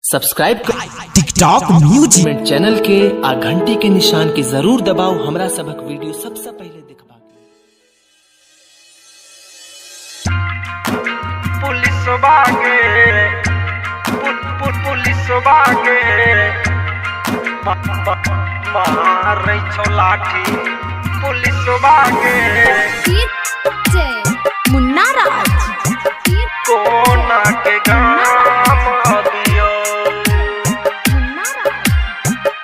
Subscribe TikTok music channel के आ घंटी के निशान के जरूर दबाओ हमरा सबक वीडियो सबसे पहले देखबा। पुलिस बागे पुलिस बागे मारै छौ लाठी पुलिस बागे मुन्ना राज कोना के गाम अबियो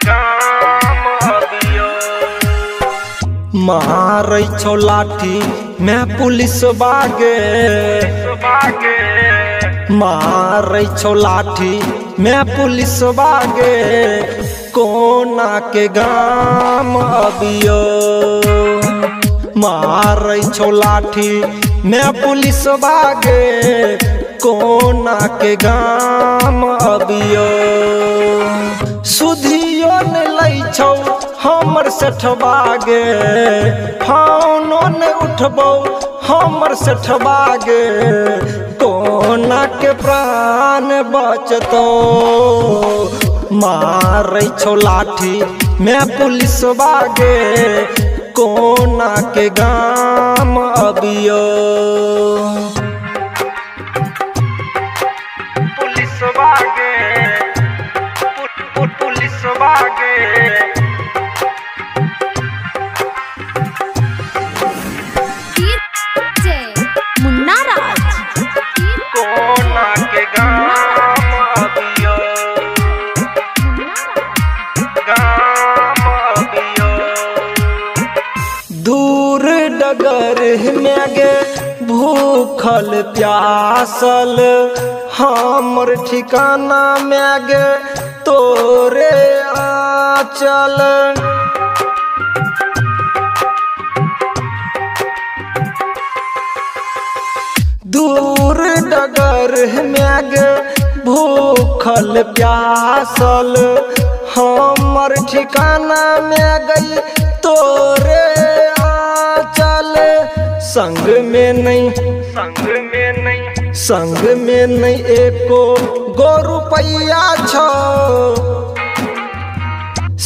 गाम अबियो मारै छौ लाठी मैं पुलिस बागे मारै छौ लाठी मैं पुलिस बागे कोना के गाम अबियो मारै छौ लाठी मैं पुलिस बागे कोना के गाम अबियो सुधियो ने लै छौ हमर सेठबा गे फोनो ने उठबौ हमर सेठबा गे कोना के प्राण बचतो मारै छौ लाठी मैं पुलिस बागे कोना के गाम अबियो। पुलिस बागे पुलिस बागे मुन्ना राज कोना के गाम अबियो गाम अबियो। दूर डगर में गे भूखल प्यासल हमर ठिकाना में गे तोरे आंचल दूर डगर में गे भूखल प्यासल हमर ठिकाना में गई तोरे आंचल संग में नहीं संग में नहीं संग में नहीं एको गो रुपैया छौ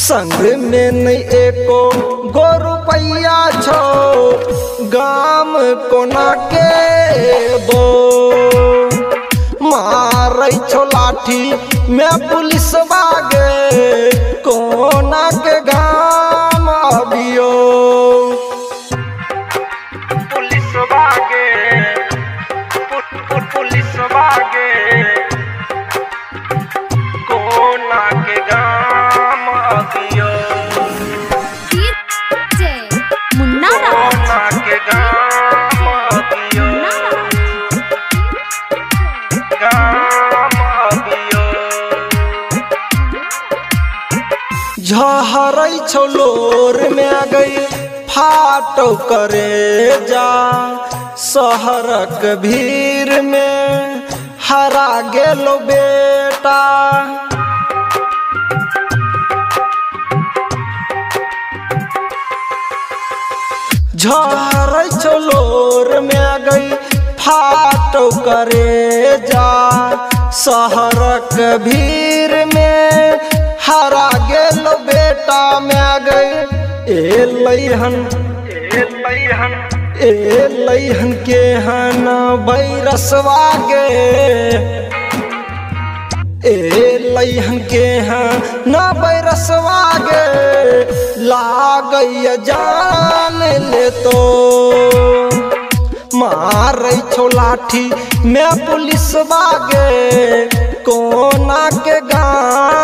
संग में नहीं एको गो रुपैया छौ गाम कोना के बो मारै छौ लाठी मैं पुलिस बागे कोना के गाम अबियो। पुलिस बागे पुलिस बागे कोना के गाम अबियो मुन्ना राज कोना के गाम अबियो गाम अबियो। झहरै छौ लोर में गई फाटौ करे जा शहरक भीड़ में हरा गेलो बेटा झहरै छौ लोर में गई फाटौ करे जा शहरक भीड़ में हरा गेलो बेटा में गई एलैहन एलैहन के हन बैरसवा गे एलैहन के हन बैरसवा गे लागैया जान ले तो मारै छौ लाठी मैं पुलिस बागे कोना के गाम